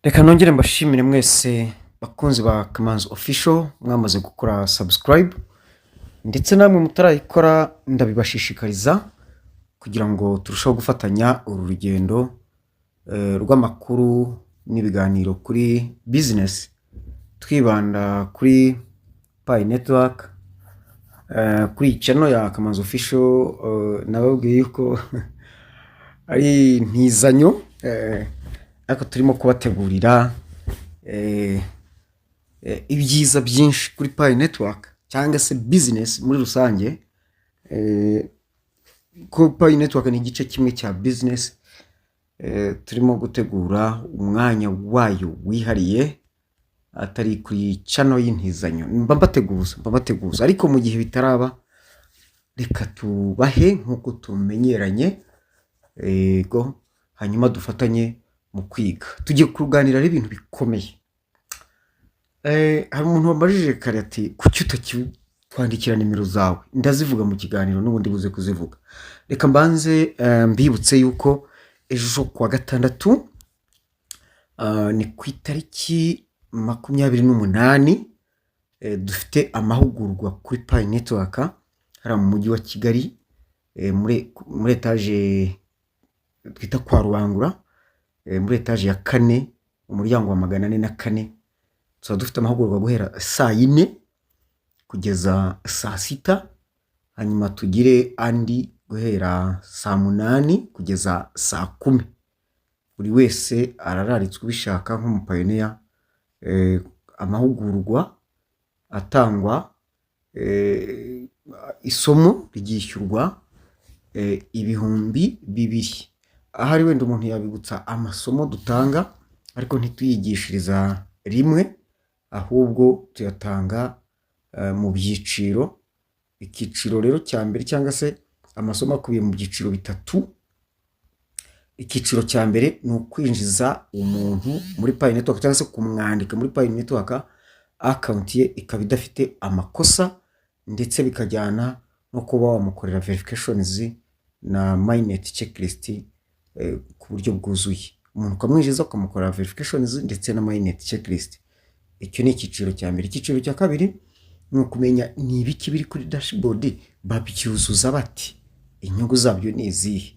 Reka nongere mbashimire mwese bakunzi ba Kamanzi Official mwamaze gukora subscribe, ndetse namwe mutarayikora ndabibashishikariza kugira ngo turusheho gufatanya uru rugendo rw'amakuru n'ibiganiro kuri business, twibanda kuri Pi Network. Kuri iyi channel ya Kamanzi Official, nababwiye yuko ari intizanyo, ariko turimo kubategurira ibyiza byinshi kuri Pi Network cyangwa se business muri rusange, ko Pi Network ni igice kimwe cya business. Turimo gutegura umwanya wayo wihariye atari kuri channel y'intizanyo. Mba mbateguza, ariko mu gihe bitaraba reka tubahe nk'uko tumenyeranye, yego, hanyuma dufatanye mu kwiga. Tugiye kuganira ibintu bikomeye. Hari umuntu wambajije kare ati: "Kuki utakitwandikira nimero zawe?" Ndazivuga mu kiganiro n'ubundi buze kuzivuga. Reka mbanze mbibutse yuko ejo kuwa gatandatu, ni ku itariki 28, dufite amahugurwa kuri Pi Network hariya mu mujyi wa Kigali, muri etaje twita kwa Rubangura, muri etaje ya kane, umuryango wa 404. Tuba dufite amahugurwa guhera saa 4 kugeza saa 6, hanyuma tugire andi guhera saa 8 kugeza saa 10. Buri wese arararitswe ubishaka nk'umupioneer. Amahugurwa atangwa, isomo ryishyurwa 2000. Ahari wenda umuntu yabibutsa amasomo dutanga, ariko ntituyigishiriza rimwe, ahubwo tuyatanga mu byiciro. Icyiciro rero cya mbere, cyangwa se amasomo akubiye mu byiciro bitatu. Icyiciro cya mbere ni ukwinjiza umuntu muri Pi Network cyangwa se kumwandika muri Pi Network, account ye ikaba idafite amakosa, ndetse bikajyana no kuba wamukorera verifications na mainnet checklist ku buryo bwuzuye. Umuntu ukamwinjiza, ukamukorera verifications ndetse na mainnet checklist. Icyo ni icyiciro cya mbere. Icyiciro cya kabiri ni ukumenya ni ibiki biri kuri dashboard, babyuzuza bati, inyungu zabyo ni izihe.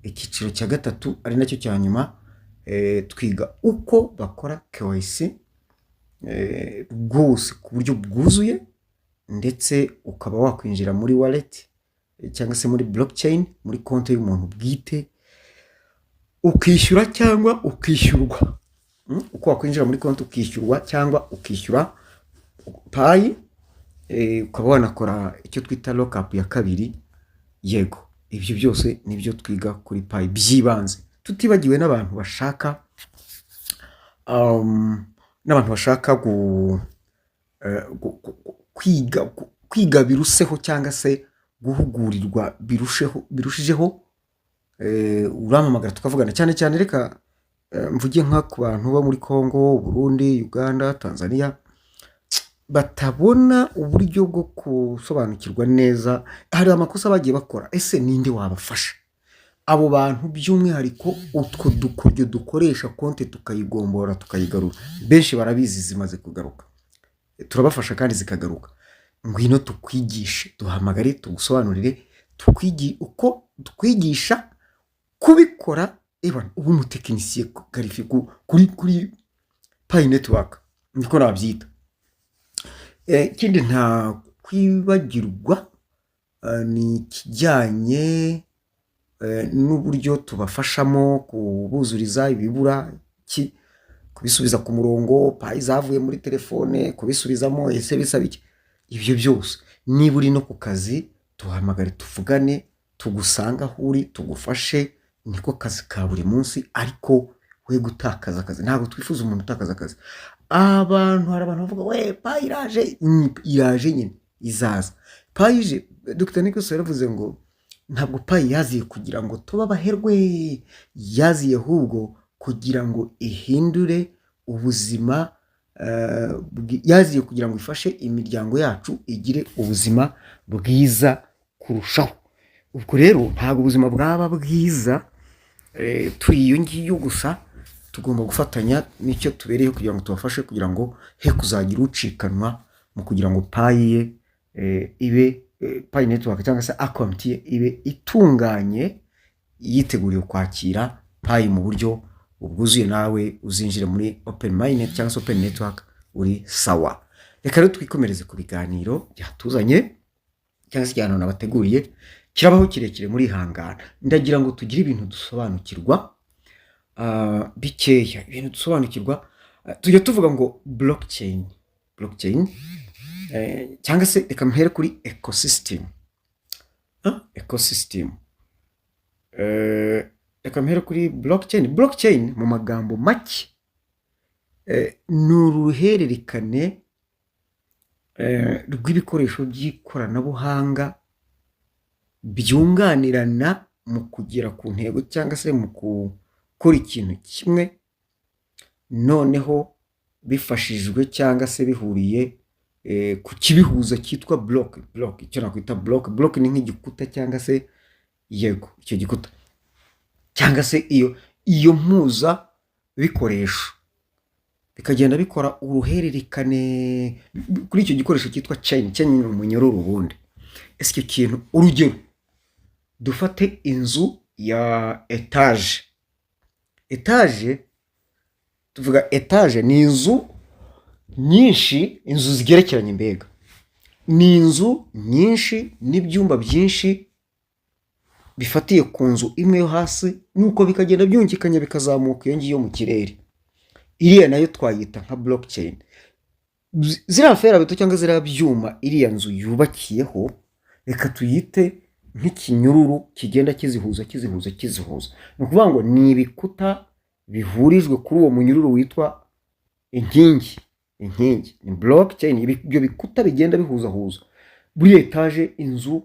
Icyiciro cya gatatu, ari nacyo cya nyuma, twiga uko bakora KYC rwose ku buryo bwuzuye, ndetse ukaba wakwinjira muri wallet cyangwa se muri blockchain, muri konti y'umuntu bwite, ukishyura cyangwa ukishyurwa. Uko wakwinjira muri konti ukishyurwa cyangwa ukishyura Pi, ukaba wanakora icyo twita lockup ya kabiri. Yego, ibyo byose nibyo twiga kuri Pi by'ibanze, tutibagiwe n'abantu bashaka kwiga biruseho cyangwa se guhugurirwa birushijeho, urampamagara tukavugana. Cyane cyane reka mvuge nka ku bantu bo muri Congo, Burundi, Uganda, Tanzania batabona uburyo bwo gusobanukirwa neza. Hari amakosa bagiye bakora. Ese ninde wabafasha abo bantu by'umwihariko? Utwo dukoryo dukoresha konti tukayigombora tukayigarura, benshi barabizi, zimaze kugaruka, turabafasha kandi zikagaruka. Ngwino tukwigishe, duhamagare tugusobanurire, uko tukwigisha kubikora. Eba uba umutekinisiye qualifié kuri Pi Network, niko nabyita. Ikindi nta kwibagirwa ni ikijyanye n'uburyo tubafashamo kubuzuriza ibibura, kubisubiza ku murongo, Pi zavuye muri telefone kubisubizamo, ese bisaba iki? Ibyo byose, niba uri no ku kazi, tuhamagare tuvugane, tugusange aho uri tugufashe. Niko kazi ka buri munsi, ariko we gutakaza akazi. Ntabwo twifuza umuntu utakaza akazi. Abantu, hari abantu bavuga: "We, Pi iraje." Iraje nyine, izaza. Pi ije, Dr Nicholson yaravuze ngo ntabwo Pi yaziye kugira ngo tube abaherwe, yaziye ahubwo kugira ngo ihindure ubuzima, yaziye kugira ngo ifashe imiryango yacu igire ubuzima bwiza kurushaho. Ubwo rero ntabwo ubuzima bwaba bwiza turi iyo ngiyo gusa. Tugomba gufatanya, nicyo tubereyeho, kugira ngo tubafashe, kugira ngo he kuzagira ucikanwa mu kugira ngo Pi ye ibe Pi Network cyangwa se account ye ibe itunganye, yiteguriye kwakira Pi mu buryo bwuzuye, nawe uzinjire muri open mainnet cyangwa se open network uri sawa. Reka rero twikomereze ku biganiro byatuzanye cyangwa se ikiganiro nabateguriye. Kirabaho kirekire, muri hangana. Ndagira ngo tugire ibintu dusobanukirwa bikeya, ibintu dusobanukirwa. Tujya tuvuga ngo blockchain, cyangwa se reka mpere kuri ecosystem. Ecosystem, reka mpere kuri blockchain. Blockchain mu magambo make ni uruhererekane rw'ibikoresho by'ikoranabuhanga byunganirana mu kugera ku ntego cyangwa se mu gukora ikintu kimwe, noneho bifashijwe cyangwa se bihuriye ku kibihuza cyitwa block. Block, icyo nakwita block, block ni nk'igikuta cyangwa se, yego, icyo gikuta cyangwa se iyo mpuza bikoresho bikagenda bikora uruhererekane kuri icyo gikoresho cyitwa chain. Chain ni umunyururu ubundi. Ese icyo kintu, urugero dufate inzu ya etaje. Etaje, tuvuga etaje ni inzu nyinshi, inzu zigerekeranye, mbega ni inzu nyinshi n'ibyumba byinshi bifatiye ku nzu imwe yo hasi, nuko bikagenda byungikanya bikazamuka iyo ngiyo mu kirere. Iriya nayo twayita nka blockchain. Ziriya fer à béton cyangwa ziriya byuma iriya nzu yubakiyeho, reka tuyite nk'ikinyururu kigenda kizihuza, kizihuza, kizihuza. Ni ukuvuga ngo ni ibikuta bihurijwe kuri uwo munyururu witwa inkingi. Inkingi ni blockchain. Ibyo bikuta bigenda bihuzahuza buri etaje, inzu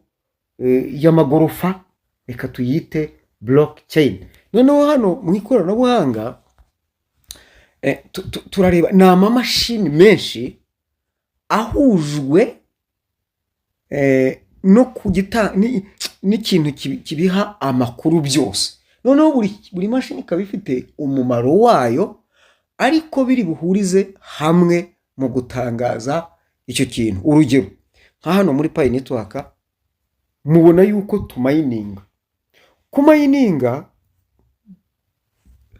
y'amagorofa, reka tuyite blockchain. Noneho hano mu ikoranabuhanga turareba ni amamashini menshi ahujwe no ku gita n'ikintu kibiha amakuru byose. Noneho buri mashini ikaba ifite umumaro wayo, ariko biri buhurize hamwe mu gutangaza icyo kintu. Urugero nka hano muri Pi Network, mubona yuko tumayininga. Kumayininga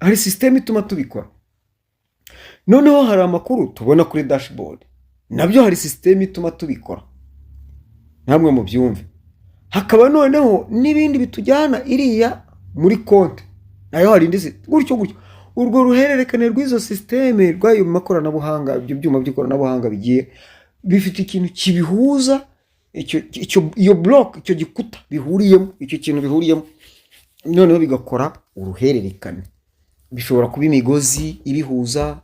hari sisiteme ituma tubikora. Noneho hari amakuru tubona kuri dashboard, nabyo hari sisiteme ituma tubikora, namwe mubyumve. Hakaba noneho n'ibindi bitujyana iriya muri konti, nayo hari indi gutyo gutyo. Urwo ruhererekane rw'izo sisiteme, rw'ayo makoranabuhanga, ibyo byuma by'ikoranabuhanga bigiye bifite ikintu kibihuza, iyo block, icyo gikuta bihuriyemo, icyo kintu bihuriyemo, noneho bigakora uruhererekane. Bishobora kuba imigozi ibihuza.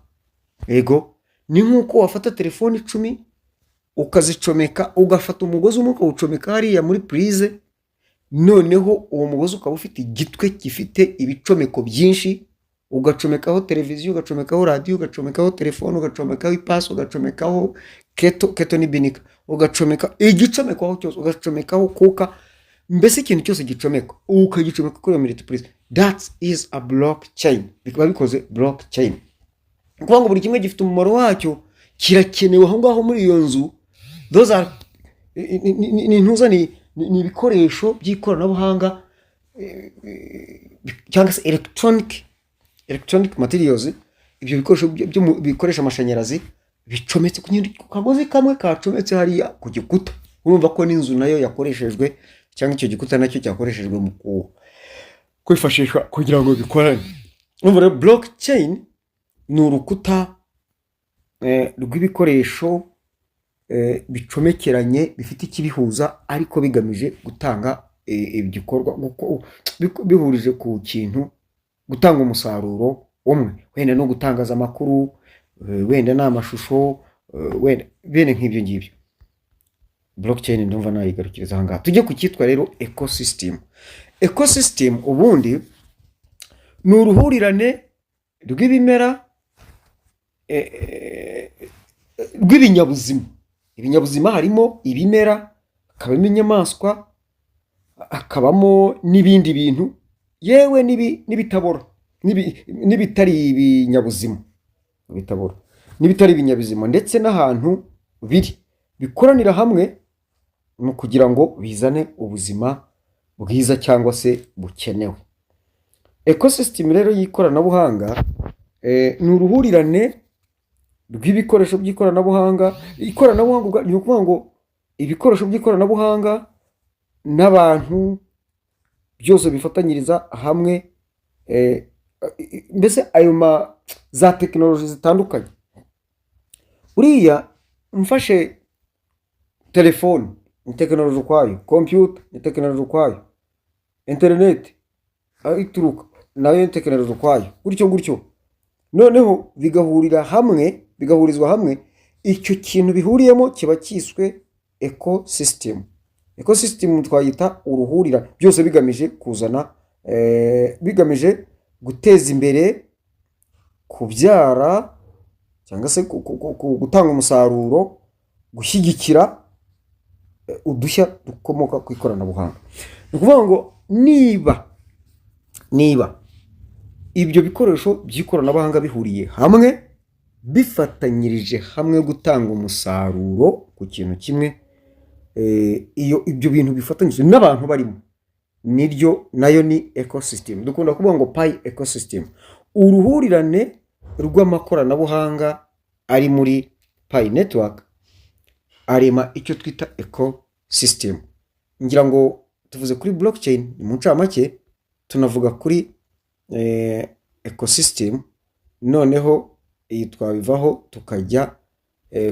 Yego, ni nk'uko wafata telefoni 10 ukazicomeka, ugafata umugozi umwe ukawucomeka hariya muri prise, noneho uwo mugozi ukaba ufite igitwe gifite ibicomeko byinshi, ugacomekaho televiziyo, ugacomekaho radiyo, ugacomekaho telefone, ugacomekaho ipasi, ugacomekaho kettle, kettle ni binika, ugacomeka igicomekwaho cyose, ugacomekaho cooker, mbese ikintu cyose gicomeka ukagicomeka kuri iyo multiprise. That is a blockchain. Bikaba bikoze blockchain. Ni ukuvuga ngo buri kimwe gifite umumaro wacyo, kirakenewe aho ngaho muri iyo nzu. Those are ni intuza, ni ibikoresho by'ikoranabuhanga cyangwa se electronic materials. Ibyo bikoresho bikoresha amashanyarazi bicometse ku kagozi kamwe kacometse hariya ku gikuta. Urumva ko n'inzu nayo yakoreshejwe, cyangwa icyo gikuta nacyo cyakoreshejwe mu kwifashishwa kugira ngo bikorane. Urumva rero blockchain ni urukuta rw'ibikoresho bicomekeranye, bifite ikibihuza, ariko bigamije gutanga igikorwa, bihurije ku kintu, gutanga umusaruro umwe, wenda no gutangaza amakuru, wenda ni amashusho, wenda bene nk'ibyo ngibyo. Blockchain ndumva nayigarukiriza aha ngaha. Tujye ku cyitwa rero ecosystem. Ecosystem ubundi ni uruhurirane rw'ibimera, rw'ibinyabuzima. Ibinyabuzima harimo ibimera, hakabamo inyamaswa, hakabamo n'ibindi bintu, yewe n'ibitabora. n'ibitari ibinyabuzima, bitabora n'ibitari ibinyabuzima, ndetse n'ahantu biri bikoranira hamwe mu kugira ngo bizane ubuzima bwiza cyangwa se bukenewe. Ecosystem rero y'ikoranabuhanga ni uruhurirane rw'ibikoresho by'ikoranabuhanga. Ikoranabuhanga ni ukuvuga ngo ibikoresho by'ikoranabuhanga n'abantu byose bifatanyiriza hamwe, mbese ayo ma za tekinoloji zitandukanye. Buriya mfashe telefone ni tekinoloji ukwayo, kompiyuta ni tekinoloji ukwayo, interineti aho ituruka nayo ni tekinoloji ukwayo, gutyo gutyo. Noneho bigahurira hamwe, bigahurizwa hamwe. Icyo kintu bihuriyemo kiba cyiswe ecosystem. Ecosystem twayita uruhurirane, byose bigamije kuzana, bigamije guteza imbere, kubyara cyangwa se gutanga umusaruro, gushyigikira udushya dukomoka ku ikoranabuhanga. Ni ukuvuga ngo niba ibyo bikoresho by'ikoranabuhanga bihuriye hamwe, bifatanyirije hamwe gutanga umusaruro ku kintu kimwe, iyo ibyo bintu bifatanyije n'abantu barimo, niryo nayo ni ecosystem. Dukunda kuvuga ngo Pi ecosystem, uruhurirane rw'amakoranabuhanga ari muri Pi Network arema icyo twita ecosystem. Ngira ngo tuvuze kuri blockchain ni mu ncamake, tunavuga kuri ecosystem. Noneho iyi twabivaho tukajya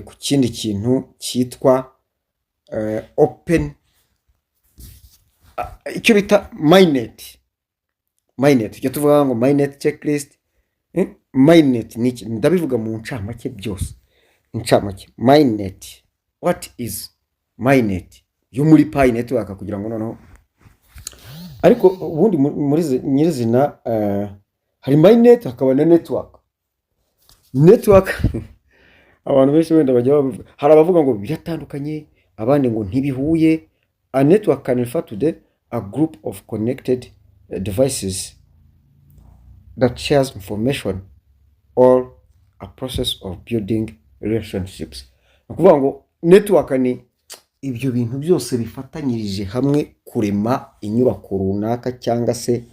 ku kindi kintu cyitwa open, icyo bita mainnet. Mainnet, icyo tuvuga ngo mainnet checklist. Mainnet ni iki? Ndabivuga mu ncamake byose, incamake. Mainnet, what is mainnet yo muri Pi Network? Kugira ngo noneho, ariko ubundi muri nyirizina hari mainnet, hakaba na network. Network abantu benshi wenda bajya babivuga, hari abavuga ngo biratandukanye, abandi ngo ntibihuye. A network can refer to a group of connected devices that shares information or a process of building relationships. Ni ukuvuga ngo network ni ibyo bintu byose bifatanyirije hamwe kurema inyubako runaka cyangwa se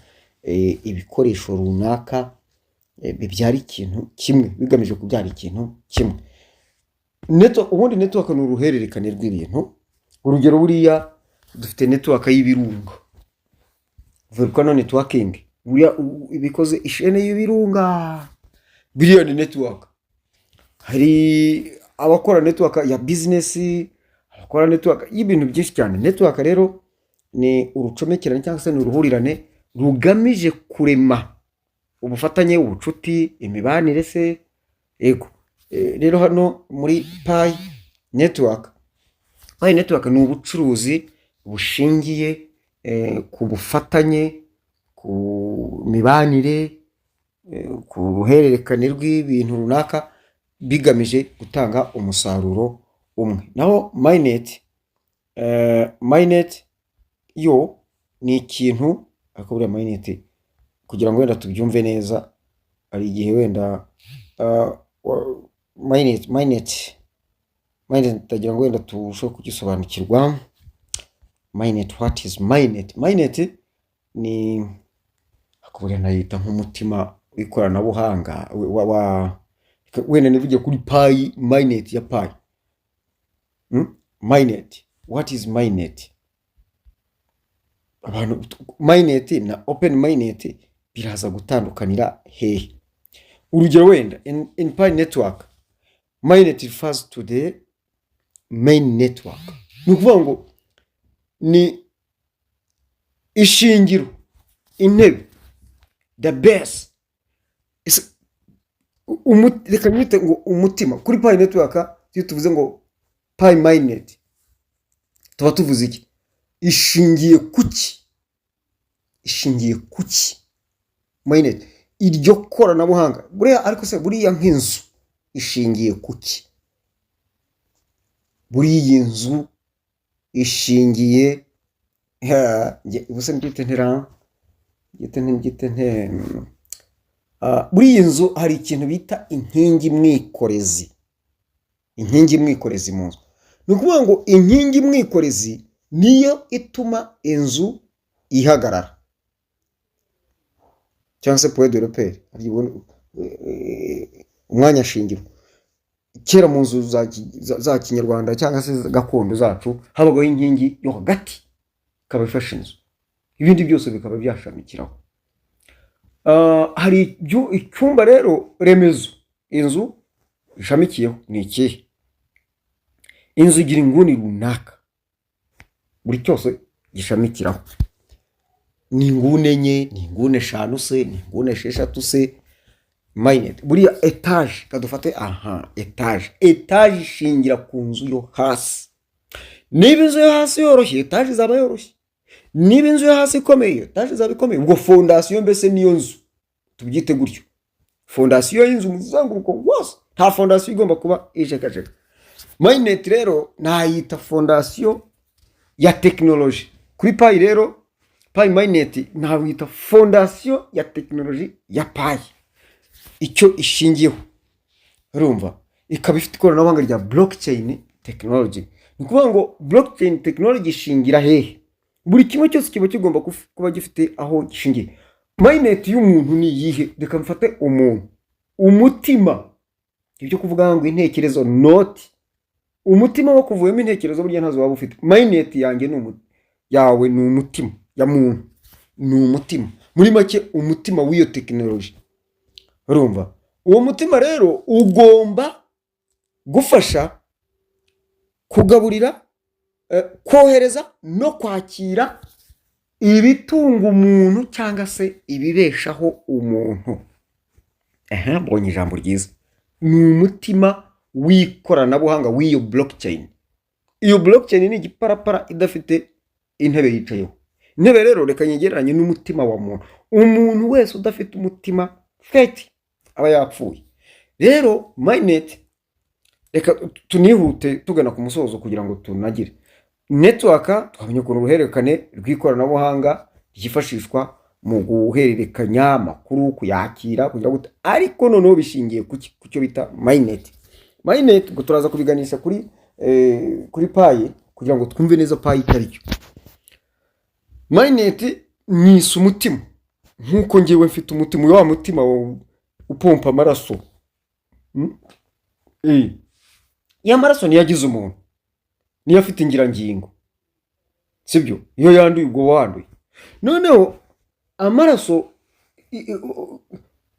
ibikoresho runaka, bibyara ikintu kimwe, bigamije kubyara ikintu kimwe. Ubundi network ni uruhererekane rw'ibintu. Urugero, buriya dufite network y'ibirunga, volcano networking. Buriya ibikoze ishene y'ibirunga, biriya ni network. Hari abakora network ya business, abakora network y'ibintu byinshi cyane. Network rero ni urucomekerane cyangwa se ni uruhurirane rugamije kurema ubufatanye, ubucuti, imibanire se. Yego. Rero hano muri Pi Network, Pi Network ni ubucuruzi bushingiye ku bufatanye, ku mibanire, ku ruhererekane rw'ibintu runaka bigamije gutanga umusaruro umwe. Naho mainnet, mainnet yo ni ikintu, ariko buriya mainnet, kugira ngo wenda tubyumve neza, hari igihe wenda mainnet ndagira ngo wenda turusheho kugisobanukirwa. Mainnet, what is mainnet? Mainnet ni, ariko buriya nayita nk'umutima w'ikoranabuhanga wenda nivuge kuri Pi mainnet ya Pi. Mainnet, what is mainnet? Abantu, mainnet na open mainnet biraza gutandukanira hehe? Urugero wenda in Pi Network, mainnet refers to the main network. Ni ukuvuga ngo ni ishingiro, intebe, the base. Reka nyite ngo umutima. Kuri Pi Network, iyo tuvuze ngo Pi mainnet, tuba tuvuze iki? Ishingiye kuki? Ishingiye kuki mainnet, iryo koranabuhanga buriya? Ariko se buriya nk'inzu ishingiye kuki? Buriya iyi nzu ishingiye, ubuse mbyite ntera, mbyite nte, mbyite nte? Muri iyi nzu hari ikintu bita inkingi mwikorezi. Inkingi mwikorezi mu nzu, ni ukuvuga ngo inkingi mwikorezi niyo ituma inzu ihagarara, cyangwa se point de repère, umwanya shingiro. Kera mu nzu za kinyarwanda cyangwa se gakondo zacu, habagaho inkingi yo hagati ikaba ifashe inzu, ibindi byose bikaba byashamikiraho. Hari icyumba rero remezo inzu ishamikiyeho ni ikihe? Inzu igira inguni runaka buri cyose gishamikiraho. Ni inguni enye, ni inguni eshanu se, ni inguni esheshatu se? Mainnet buriya etaje, kadufate aha etaje. Etaje ishingira ku nzu yo hasi. Niba inzu yo hasi yoroshye, etaje izaba yoroshye. Niba inzu yo hasi ikomeye, etaje izaba ikomeye. Ubwo fondasiyo mbese niyo nzu, tubyite gutyo, fondasiyo y'inzu, umuzenguruko wose, nta fondasiyo igomba kuba ijegajega. Mainnet rero nayita fondasiyo ya tekinoloji kuri Pi. Rero Pi mainnet nayita fondasiyo ya tekinoloji ya Pi, icyo ishingiyeho. Urumva ikaba ifite ikoranabuhanga rya blockchain technology. Ni ukuvuga ngo blockchain technology ishingira hehe? Buri kimwe cyose kiba kigomba kuba gifite aho gishingiye. Mainnet y'umuntu ni iyihe? Reka mfate umuntu, umutima. Ibyo kuvuga ngo intekerezo, not umutima wo kuvuyemo intekerezo, burya ntazo waba ufite. Mainnet yanjye ni yawe ni umutima, ya muntu ni umutima. Muri make, umutima w'iyo tekinoloji. Urumva uwo mutima rero ugomba gufasha kugaburira, kohereza no kwakira ibitunga umuntu cyangwa se ibibeshaho umuntu. Ehe, mbonye ijambo ryiza, ni umutima w'ikoranabuhanga w'iyo blockchain. Iyo blockchain ni igiparapara idafite intebe yicayeho. Intebe rero reka nyegeranye n'umutima wa muntu. Umuntu wese udafite umutima feti aba yapfuye. Rero mainnet, reka tunihute tugana ku musozo kugira ngo tunagire network. Twamenye ukuntu uruhererekane rw'ikoranabuhanga ryifashishwa mu guhererekanya amakuru, kuyakira, kugira gute, ariko noneho bishingiye ku cyo bita mainnet. Mainnet ubwo turaza kubiganisha kuri Pi kugira ngo twumve neza Pi icyo ari cyo. Mainnet nise umutima, nk'uko ngewe mfite umutima, wa mutima upompa amaraso. Ya maraso niyo agize umuntu, niyo afite ingirangingo, sibyo? Iyo yanduye, ubwo wanduye. Noneho amaraso,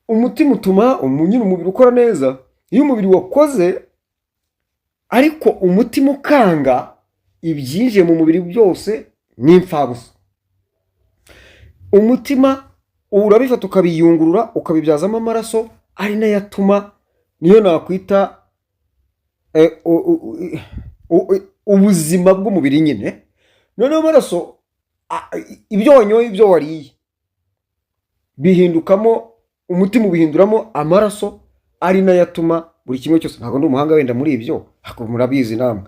umutima utuma nyine umubiri ukora neza. Iyo umubiri wakoze ariko umutima ukanga, ibyinjiye mu mubiri byose ni imfabusa. Umutima urabifata ukabiyungurura, ukabibyazamo amaraso, ari nayo atuma, niyo nakwita ubuzima bw'umubiri nyine. Noneho amaraso, ibyo wanyoye, ibyo wariye, bihindukamo, umutima ubihinduramo amaraso, ari nayo atuma buri kimwe cyose, ntabwo ndi umuhanga wenda muri ibyo, ariko murabizi namwe,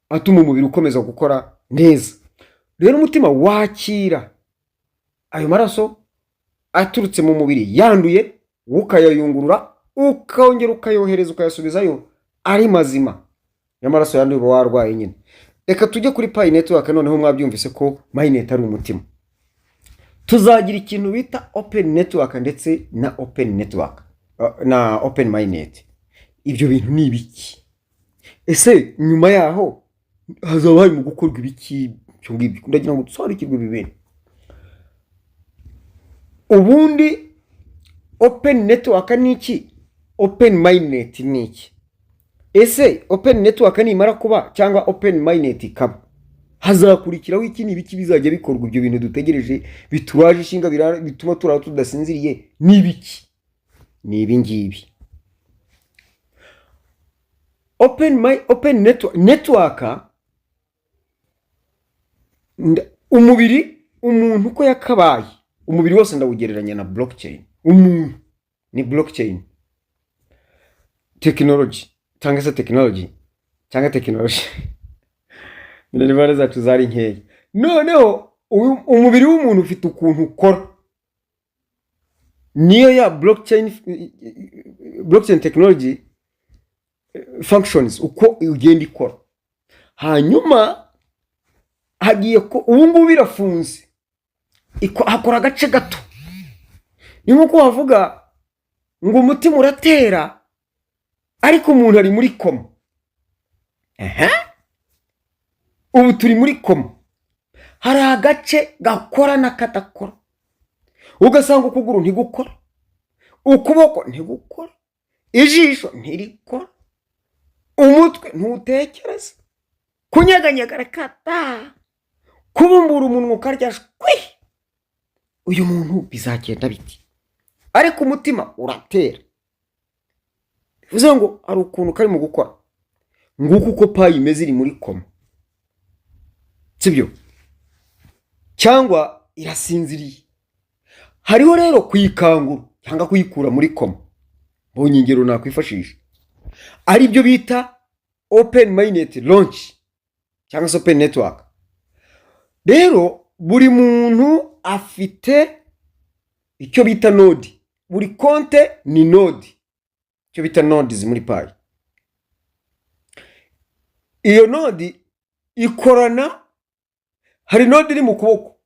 atuma umubiri ukomeza gukora neza. Rero umutima wakira ayo maraso aturutse mu mubiri yanduye, ukayayungurura, ukongera ukayohereza, ukayasubizayo ari mazima. Y'amaraso yanduye uba warwaye nyine. Reka tujye kuri Pi Network. Noneho mwabyumvise ko mainnet ari umutima. Tuzagira ikintu bita open network ndetse na open network na open mainnet. Ibyo bintu ni ibiki? Ese nyuma yaho hazaba harimo gukorwa ibiki? Ibyo ngibyo ndagira ngo dusobanukirwe ibi bintu. Ubundi open network ni iki? Open mainnet ni iki? Ese open network nimara kuba cyangwa open mainnet ikaba, hazakurikiraho iki? Ni ibiki bizajya bikorwa? Ibyo bintu dutegereje bituraje ishinga, bituma turara tudasinziriye, ni ibiki? Ni ibi ngibi. Open network, umubiri, umuntu uko yakabaye, umubiri wose ndawugereranya na blockchain. Umuntu ni blockchain technology cyangwa se technology cyangwa tekinoloji, minerivare zacu zari nkeya. Noneho umubiri w'umuntu ufite ukuntu ukora. Niyo ya blockchain technology functions, uko ugenda ikora. Hanyuma hagiye ko ubu ngubu irafunze, hakora agace gato. Ni nk'uko wavuga ngo umutima uratera ariko umuntu ari muri koma. Ehe, ubu turi muri koma, hari agace gakora n'akadakora, ugasanga ukuguru ntigukora, ukuboko ntigukora, ijisho ntirikora, umutwe ntutekereza, kunyeganyega reka da, kubumbura umunwa ukarya shwi. Uyu muntu bizagenda biti? Ariko umutima uratera, bivuze ngo hari ukuntu karimo gukora. Nguko uko Pi imeze, iri muri koma, sibyo? Cyangwa irasinziriye. Hariho rero kuyikangura cyangwa kuyikura muri koma. Mbonye ingero nakwifashisha, ari byo bita open mainnet launch cyangwa se open network. Rero buri muntu afite icyo bita node, buri konte ni node, icyo bita nodes muri Pi. Iyo node ikorana, hari node iri mu kuboko,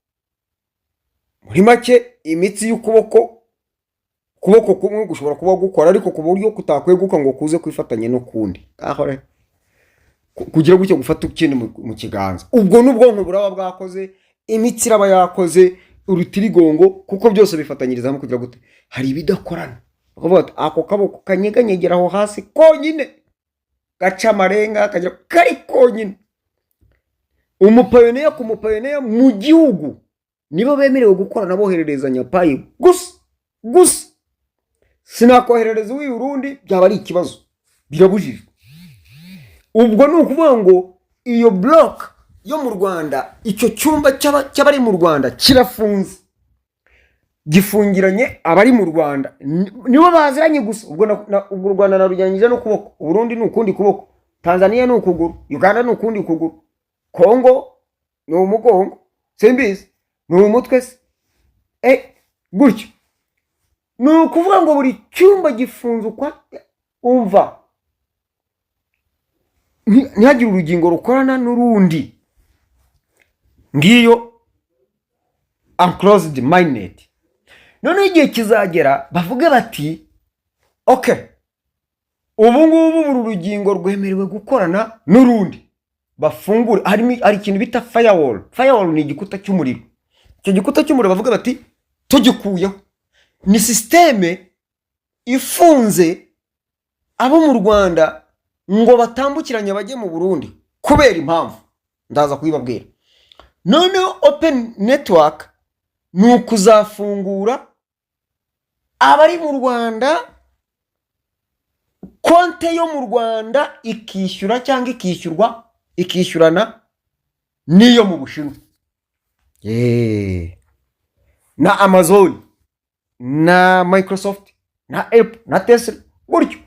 muri make imitsi y'ukuboko, ukuboko kumwe gushobora kuba gukora ariko ku buryo kutakweguka ngo kuze kwifatanya n'ukundi. Aho rero kugira gutya gufata ikindi mu kiganza, ubwo n'ubwonko buraba bwakoze, imitsi iraba yakoze, urutirigongo, kuko byose bifatanyiriza hamwe kugira gute. Hari ibidakorana, bakavuga bati ako kaboko kanyeganyegera aho hasi konyine, gaca amarenga kagira kari konyine. Umupioneer ku mupioneer mu gihugu nibo bemerewe gukorana, bohererezanya Pi gusa gusa. Sinakoherereza uw'i Burundi, byaba ari ikibazo, birabujijwe. Ubwo ni ukuvuga ngo iyo block yo mu Rwanda, icyo cyumba cy'abari mu Rwanda kirafunze, gifungiranye abari mu Rwanda. Nibo baziranye gusa. Ubwo ubwo u Rwanda narujyanyije n'ukuboko, Uburundi ni ukundi kuboko, Tanzania ni ukuguru, Uganda ni ukundi kuguru, Kongo ni umugongo, simbizi ni umutwe se. Gutyo ni ukuvuga ngo buri cyumba gifunze ukwa umva, ntihagire urugingo rukorana n'urundi. Ngiyo enclosed mainnet. Noneho igihe kizagera bavuge bati ok, ubu ngubu buri rugingo rwemerewe gukorana n'urundi, bafungure. Harimo, hari ikintu bita firewall. Firewall ni igikuta cy'umuriro. Icyo gikuta cy'umuriro bavuga bati tugikuyeho, ni système ifunze abo mu Rwanda ngo batambukiranye bajye mu Burundi, kubera impamvu ndaza kubibabwira. Noneho open network ni ukuzafungura abari mu Rwanda, konte yo mu Rwanda ikishyura cyangwa ikishyurwa, ikishyurana n'iyo mu Bushinwa. Na Amazon na Microsoft na Apple na Tesla gutyo.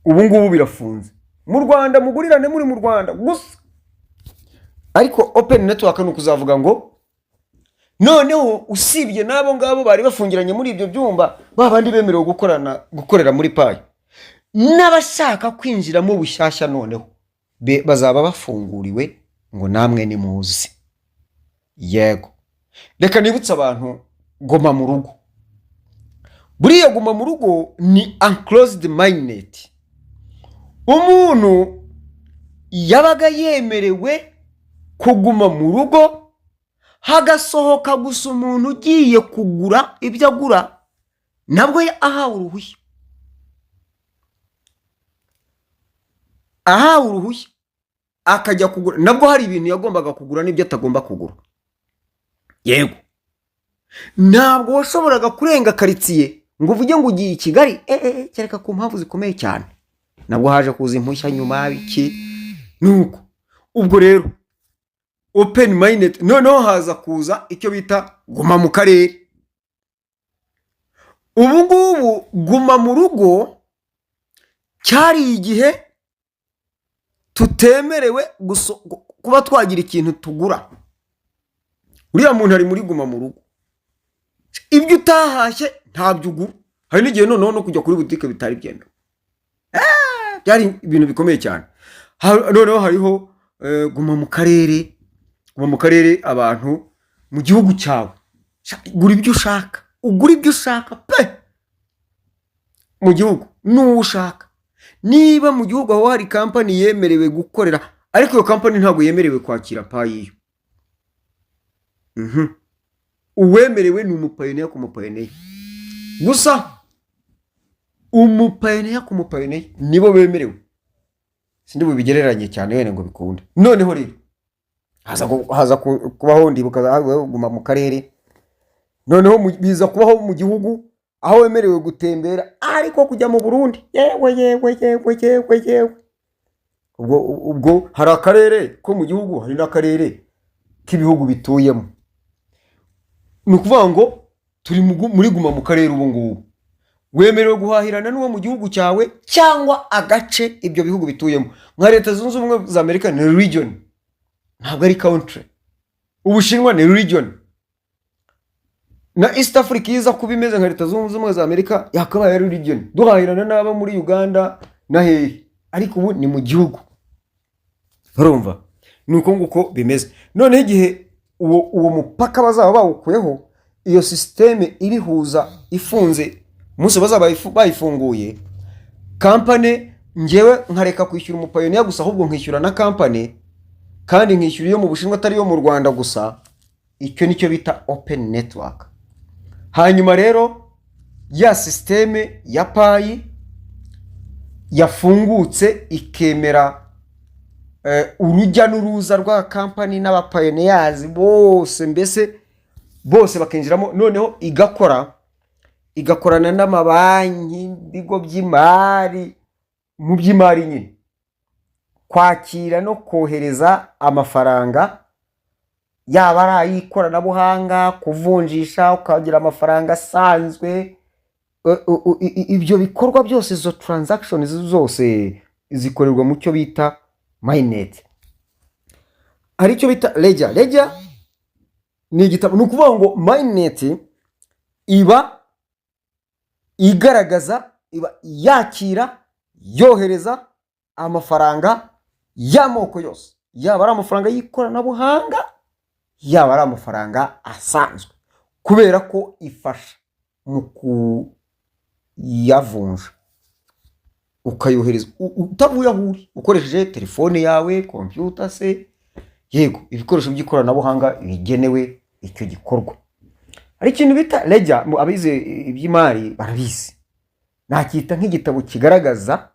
Ubu ngubu birafunze mu Rwanda, mugurirane muri mu Rwanda gusa. Ariko open network ni ukuzavuga ngo noneho usibye n'abo ngabo bari bafungiranye muri ibyo byumba, ba bandi bemerewe gukorana, gukorera muri Pi, n'abashaka kwinjiramo bushyashya noneho bazaba bafunguriwe ngo namwe nimuze. Yego, reka nibutse abantu goma mu rugo. Buriya guma mu rugo ni enclosed mainnet. Umuntu yabaga yemerewe kuguma mu rugo, hagasohoka gusa umuntu ugiye kugura ibyo agura, nabwo ahawe uruhushya, ahawe uruhushya akajya kugura. Nabwo hari ibintu yagombaga kugura n'ibyo atagomba kugura. Yego, ntabwo washoboraga kurenga karitsiye ngo uvuge ngo ugiye i Kigali, kereka ku mpamvu zikomeye cyane. Nabwo haje kuza impushya nyuma biki. Nuko ubwo rero open mainnet, noneho haza kuza icyo bita guma mu karere. Ubu ngubu guma mu rugo cyari igihe tutemerewe kuba twagira ikintu tugura. Uriya muntu ari muri guma mu rugo. Ibyo utahashye ntabyo ugura. Hari n'igihe noneho no kujya kuri butike bitari byemewe. Byari ibintu bikomeye cyane. Noneho hariho guma mu karere, guma mu karere, abantu mu gihugu cyawe. Gura ibyo ushaka, ugura ibyo ushaka pe mu gihugu n'uwo ushaka, niba mu gihugu aho hari kampani yemerewe gukorera, ariko iyo kampani ntabwo yemerewe kwakira Pi yo. Uwemerewe ni umupioneer ku mupioneer gusa, umupioneer ku mupioneer nibo bemerewe. Sindi bubigereranye cyane wenda ngo bikunde. Noneho rero haza kubaho, ndibuka guma mu karere, noneho biza kubaho mu gihugu aho wemerewe gutembera, ariko kujya mu Burundi, yewe yewe yewe yewe yewe! Ubwo hari akarere ko mu gihugu, hari n'akarere k'ibihugu bituyemo. Ni ukuvuga ngo turi muri guma mu karere ubu ngubu. Wemerewe guhahirana n'uwo mu gihugu cyawe cyangwa agace ibyo bihugu bituyemo. Nka Leta Zunze Ubumwe za Amerika ni region, ntabwo ari country. Ubushinwa ni region. Na East Africa iza kuba imeze nka Leta Zunze Ubumwe za Amerika, yakabaye ari region, duhahirana n'abo muri Uganda na hehe, ariko ubu ni mu gihugu. Urumva ni uko nguko bimeze. Noneho igihe uwo mupaka bazaba bawukuyeho, iyo sisiteme ibihuza ifunze, umunsi bazaba bayifunguye, kampani ngewe nkareka kwishyura umupioneer gusa, ahubwo nkishyura na kampani, kandi nkishyura iyo mu Bushinwa atari iyo mu Rwanda gusa, icyo nicyo bita open network. Hanyuma rero ya sisiteme ya Pi yafungutse ikemera urujya n'uruza rwa kampani n'abapioneers bose, mbese bose bakinjiramo, noneho igakora, igakorana n'amabanki, ibigo by'imari, mu by'imari nyine, kwakira no kohereza amafaranga, yaba ari ay'ikoranabuhanga, kuvunjisha ukagira amafaranga asanzwe, ibyo bikorwa byose, izo transactions zose zikorerwa mu cyo bita mainnet. Hari icyo bita ledger. Ledger ni igitabo. Ni ukuvuga ngo mainnet iba igaragaza, iba yakira, yohereza amafaranga y'amoko yose, yaba ari amafaranga y'ikoranabuhanga, yaba ari amafaranga asanzwe, kubera ko ifasha mu kuyavunja, ukayohereza utavuye aho uri, ukoresheje telefone yawe, kompiyuta se, yego, ibikoresho by'ikoranabuhanga bigenewe icyo gikorwa. Hari ikintu bita ledger, abize iby'imari barabizi, nacyita nk'igitabo kigaragaza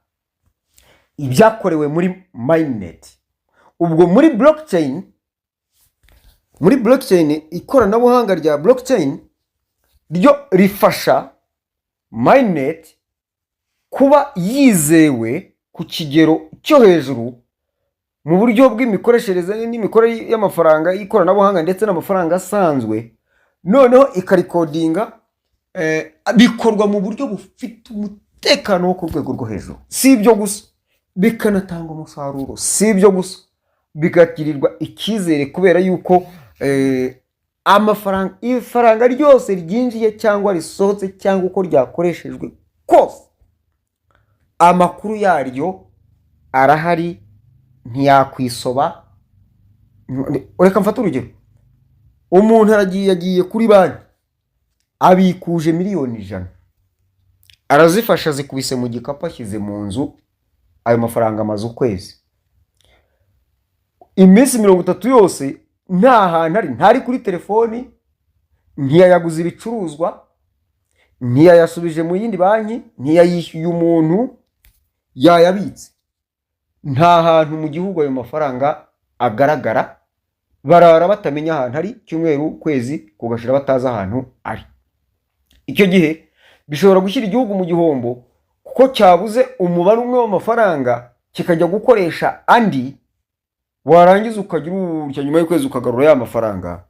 ibyakorewe muri mainnet. Ubwo muri blockchain, ikoranabuhanga rya blockchain ryo rifasha mainnet kuba yizewe ku kigero cyo hejuru mu buryo bw'imikoreshereze n'imikorere y'amafaranga y'ikoranabuhanga ndetse n'amafaranga asanzwe. Noneho ikarecordinga, bikorwa mu buryo bufite umutekano wo ku rwego rwo hejuru. Si ibyo gusa, bikanatanga umusaruro. Si ibyo gusa, bigagirirwa icyizere kubera yuko amafaranga, ifaranga ryose ryinjiye cyangwa risohotse cyangwa uko ryakoreshejwe kose, amakuru yaryo arahari, ntiyakwisoba. Reka mfate urugero: umuntu aragiye, yagiye kuri banki, abikuje miliyoni 100, arazifasha, azikubise mu gikapu, ashyize mu nzu. Ayo mafaranga amaze ukwezi, iminsi 30 yose nta hantu ari, ntari kuri telefoni, ntiyayaguza ibicuruzwa, ntiyayasubije mu yindi banki, ntiyayishyuye umuntu, yayabitse. Nta hantu mu gihugu ayo mafaranga agaragara. Barara batamenya ahantu ari, cyumweru, kwezi kugashira batazi ahantu ari. Icyo gihe bishobora gushyira igihugu mu gihombo, kuko cyabuze umubare umwe w'amafaranga kikajya gukoresha andi, warangiza ukagira utya nyuma y'ukwezi ukagarura ya mafaranga.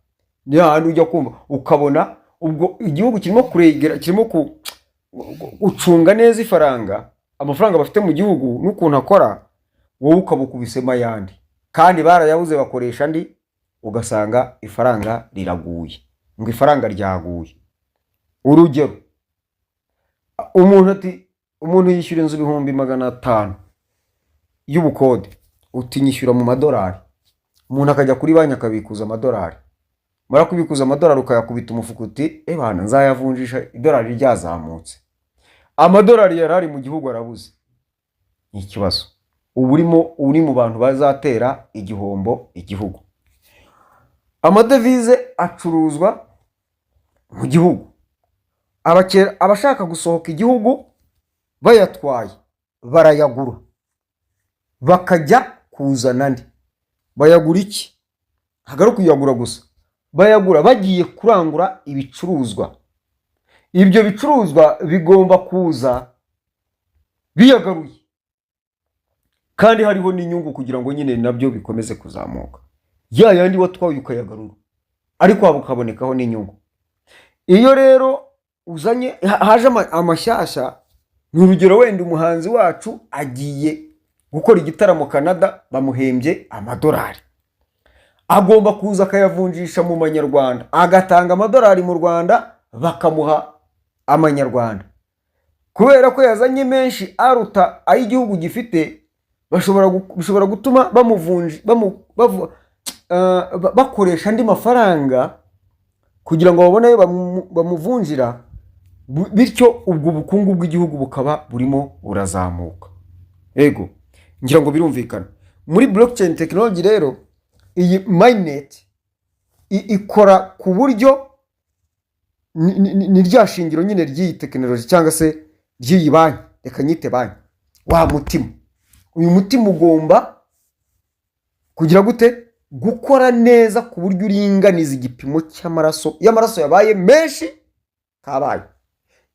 Ni hahandi ujya kumva ukabona ubwo igihugu kirimo kuregera, kirimo gucunga neza ifaranga, amafaranga bafite mu gihugu n'ukuntu akora, wowe ukaba ukubisemo ayandi kandi barayabuze bakoresha andi, ugasanga ifaranga riraguye, ngo ifaranga ryaguye. Urugero, umuntu ati umuntu yishyura inzu 500,000 y'ubukode, uti nyishyura mu madolari. Umuntu akajya kuri banki akabikuza amadolari, mara kubikuza amadolari ukayakubita umufuka, uti ebana nzayavunjisha idolari ryazamutse. Amadolari yari ari mu gihugu arabuze, ni ikibazo. Uba urimo uri mu bantu bazatera igihombo igihugu. Amadevize acuruzwa mu gihugu. Abashaka gusohoka igihugu bayatwaye barayagura, bakajya kuzana andi. Bayagura iki? Ntabwo ari ukuyagura gusa, bayagura bagiye kurangura ibicuruzwa. Ibyo bicuruzwa bigomba kuza biyagaruye kandi hariho n'inyungu, kugira ngo nyine nabyo bikomeze kuzamuka. Ya yandi watwaye ukayagarura, ariko waba ukabonekaho n'inyungu. Iyo rero uzanye haje amashyashya, ni urugero, wenda umuhanzi wacu agiye gukora igitaramo Canada, bamuhembye amadolari, agomba kuza akayavunjisha mu manyarwanda, agatanga amadolari mu Rwanda bakamuha amanyarwanda. Kubera ko yazanye menshi aruta ay'igihugu gifite, bishobora gutuma bamuvunja, bakoresha andi mafaranga kugira ngo babone ayo bamuvunjira. Bityo ubwo bukungu bw'igihugu bukaba burimo burazamuka. Yego, ngira ngo birumvikana. Muri blockchain technology rero, iyi mainnet ikora ku buryo ni rya shingiro nyine ry'iyi tekinoloji cyangwa se ry'iyi banki, reka nyite banki. Wa mutima, uyu mutima ugomba kugira gute? Gukora neza ku buryo uringaniza igipimo cy'amaraso. Iyo amaraso yabaye menshi kabaye,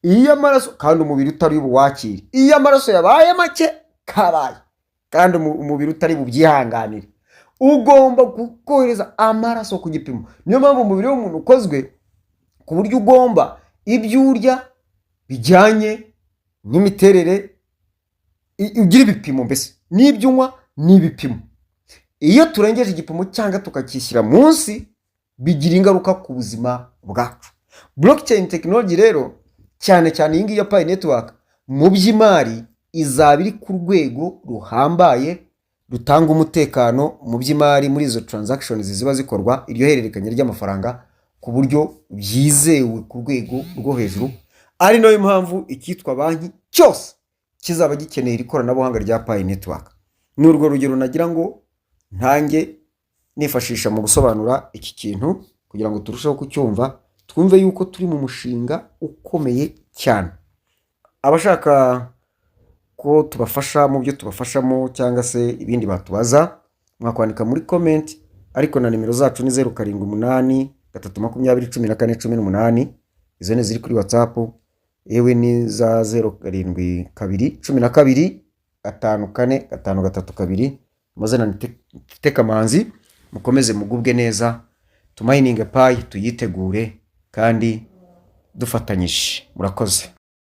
iyo amaraso kandi umubiri utari buwakire, iyo amaraso yabaye make kabaye, kandi umubiri utari bubyihanganire. Ugomba kohereza amaraso ku gipimo. Niyo mpamvu umubiri w'umuntu ukozwe ku buryo ugomba ibyo urya bijyanye n'imiterere, ugira ibipimo mbese, n'ibyo unywa ni ibipimo. Iyo turengeje igipimo cyangwa tukakishyira munsi, bigira ingaruka ku buzima bwacu. Blockchain technology rero, cyane cyane iyi ngiyi ya Pi Network, mu by'imari izaba iri ku rwego ruhambaye rutanga umutekano mu by'imari muri izo transactions ziba zikorwa, iryo hererekanya ry'amafaranga ku buryo byizewe ku rwego rwo hejuru. Ari nayo mpamvu icyitwa banki cyose kizaba gikeneye iri koranabuhanga rya Pi Network. Ni urwo rugero nagira ngo ntange nifashisha mu gusobanura iki kintu, kugira ngo turusheho kucyumva, twumve yuko turi mu mushinga ukomeye cyane. Abashaka ko tubafasha mu byo tubafashamo cyangwa se ibindi batubaza, mwakwandika muri comment. Ariko na nimero zacu ni 0783201418, izo ni ziri kuri WhatsApp, yewe ni za 0721254532. Amazina ni Tekamanzi. Mukomeze mugubwe neza, tumayininge Pi, tuyitegure kandi dufatanyije. Murakoze.